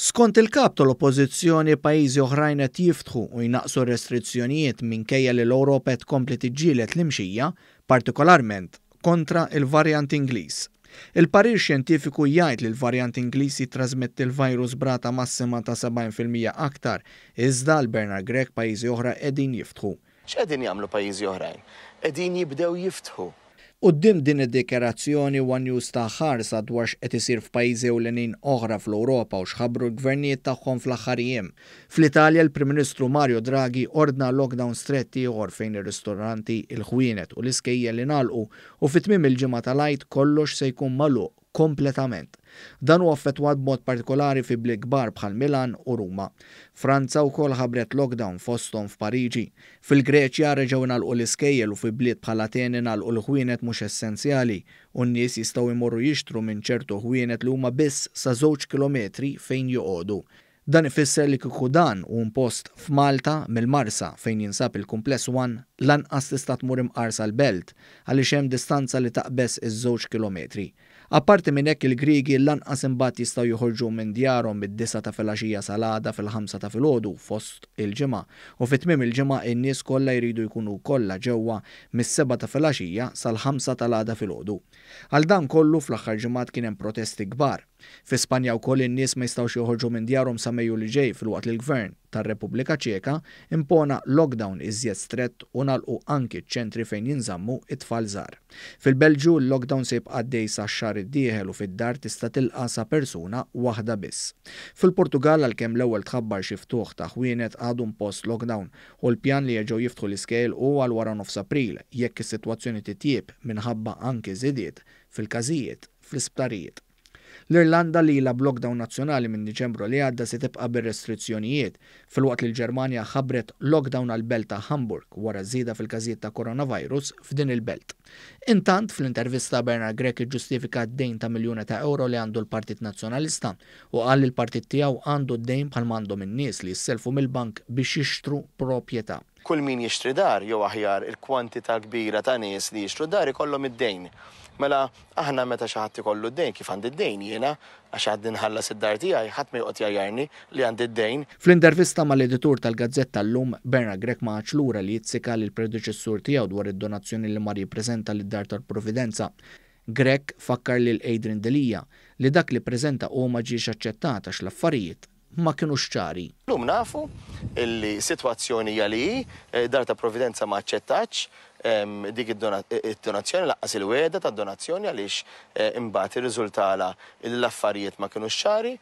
Skont il-Kap tal-Oppożizzjoni, pajjiżi oħrajn qed jiftħu u jnaqqsu r-restrizzjonijiet minkejja li l-Ewropa qed tkompli tiġġieled l-imxija, partikolarment kontra l-varjant Ingliż. Il-parir xjentifiku jgħid li l-varjant Ingliż jittrażmetti l-virus b'rata massima ta' 70% aktar, iżda għal Bernard Grech pajjiżi oħra qegħdin jiftħu. X'qegħdin jagħmlu pajjiżi oħrajn? Qegħdin jibdew jiftħu. Quddiem din id-dikjarazzjoni, one News ta ħarsa dwar x'qed isir f'pajjiżi ewlenin oħra fl-Ewropa u x'ħabbru l-gvernijiet tagħhom fl-aħħar jiem. Fl-Italja, il-Prim Ministru Mario Draghi ordna lockdown strett ieħor fejn ir-ristoranti, il-ħwienet u l-iskejjel ingħalqu u fi tmiem il-ġimgħa tal-Għid kollox se jkun magħluq kompletament. Dan hu affettwat b'mod partikolari fi bliet kbar bħal Milan u Ruma. Franza wkoll ħabbret lockdown fosthom f'Pariġi. Fil-Greċja reġgħu ingħalqu l-iskejjel u fi bliet bħal Ateni ngħalqu l-ħwienet mhux essenzjali u n-nies jistgħu jmorru jixtru minn ċertu ħwienet li huma biss sa żewġ kilometri fejn joqogħdu. Dan ifisser li kieku dan hu impost f'Malta, mill-Marsa, fejn jinsab il-Kumpless One, lanqas tista' tmur imqar sal-Belt, għaliex hemm distanza li taqbeż iż-żewġ kilometri. Apparti minn hekk il-Griegi lanqas imbagħad jistgħu joħorġu minn djarhom mid-disgħa ta' filgħaxija sal-għada fil-ħamsa ta' filgħodu fost il-ġimgħa u fi tmiem il-ġimgħa in-nies kollha jridu jkunu kollha ġewwa mis-sebgħa ta' filgħaxija sal-ħamsa tal-għada filgħodu. Għal dan kollu fl-aħħar ġimgħat kien hemm protesti kbar. Fi Spanja wkoll in-nies ma jistgħux joħorġu minn djarhom sa Mejju li ġej filwaqt li l-Gvern tar-Repubblika Ċeka impona lockdown iżjed strett u ngħalqu anki ċ-ċentri fejn jinżammu t-tfal żgħar. Fil-Belġju l-lockdown se jibqa' għaddej sax-xahar id-dieħel u fid-dar tista' tilqa' sa persuna waħda biss. Fil-Portugall għalkemm l-ewwel tħabbar xi ftuħ ta' ħwienet għadu impost lockdown u l-pjan li jerġgħu jiftħu l-iskejjel hu għal wara nofs April jekk is-sitwazzjoni titjieb minħabba anki żidiet fil-każijiet fl-isptarijiet. L-Irlanda li ilha b'lockdown nazzjonali minn Diċembru li għadda se tibqa' bir-restrizzjonijiet, filwaqt li l-Ġermanja ħabbret lockdown għall-belt ta' Hamburg wara żieda fil-każijiet ta' coronavirus f'din il-belt. Intant, fl-intervista Bernard Grech iġġustifika d-dejn ta' miljuni ta' ewro li għandu l-Partit Nazzjonalista u qal li l-partit tiegħu għandu d-dejn bħalma għandhom in-nies li jissellfu mill-bank biex jixtru propjetà. Kull min jixtri dar, jew aħjar il-kwantità kbira ta' nies li jixtru dar ikollhom id-dejn. Mela aħna meta xi ħadd ikollu d-dejn, kif għandi d-dejn jiena, għax għadni nħallas id-dar tiegħi, ħadd ma joqgħod jgħajjarni li għandi d-dejn. Fl-intervista mal-editur tal-gazzetta Illum, Bernard Grech ma qagħadx lura li jizzika lill-predeċessur tiegħu dwar id-donazzjoni li mar jippreżenta lid-Dar tal-Providenza. Grech fakkar lil Adrian Delia li dak li ppreżenta hu ma ġiex aċċettat għax l-affarijiet ma kinux ċari. Illum nafu li s-sitwazzjoni hija li hi, Dar ta' Providenza ma aċċettatx dik id-donazzjoni, lanqas il-wegħda tad-donazzjoni għaliex imbagħad irriżultalha li l-affarijiet ma kinux ċari.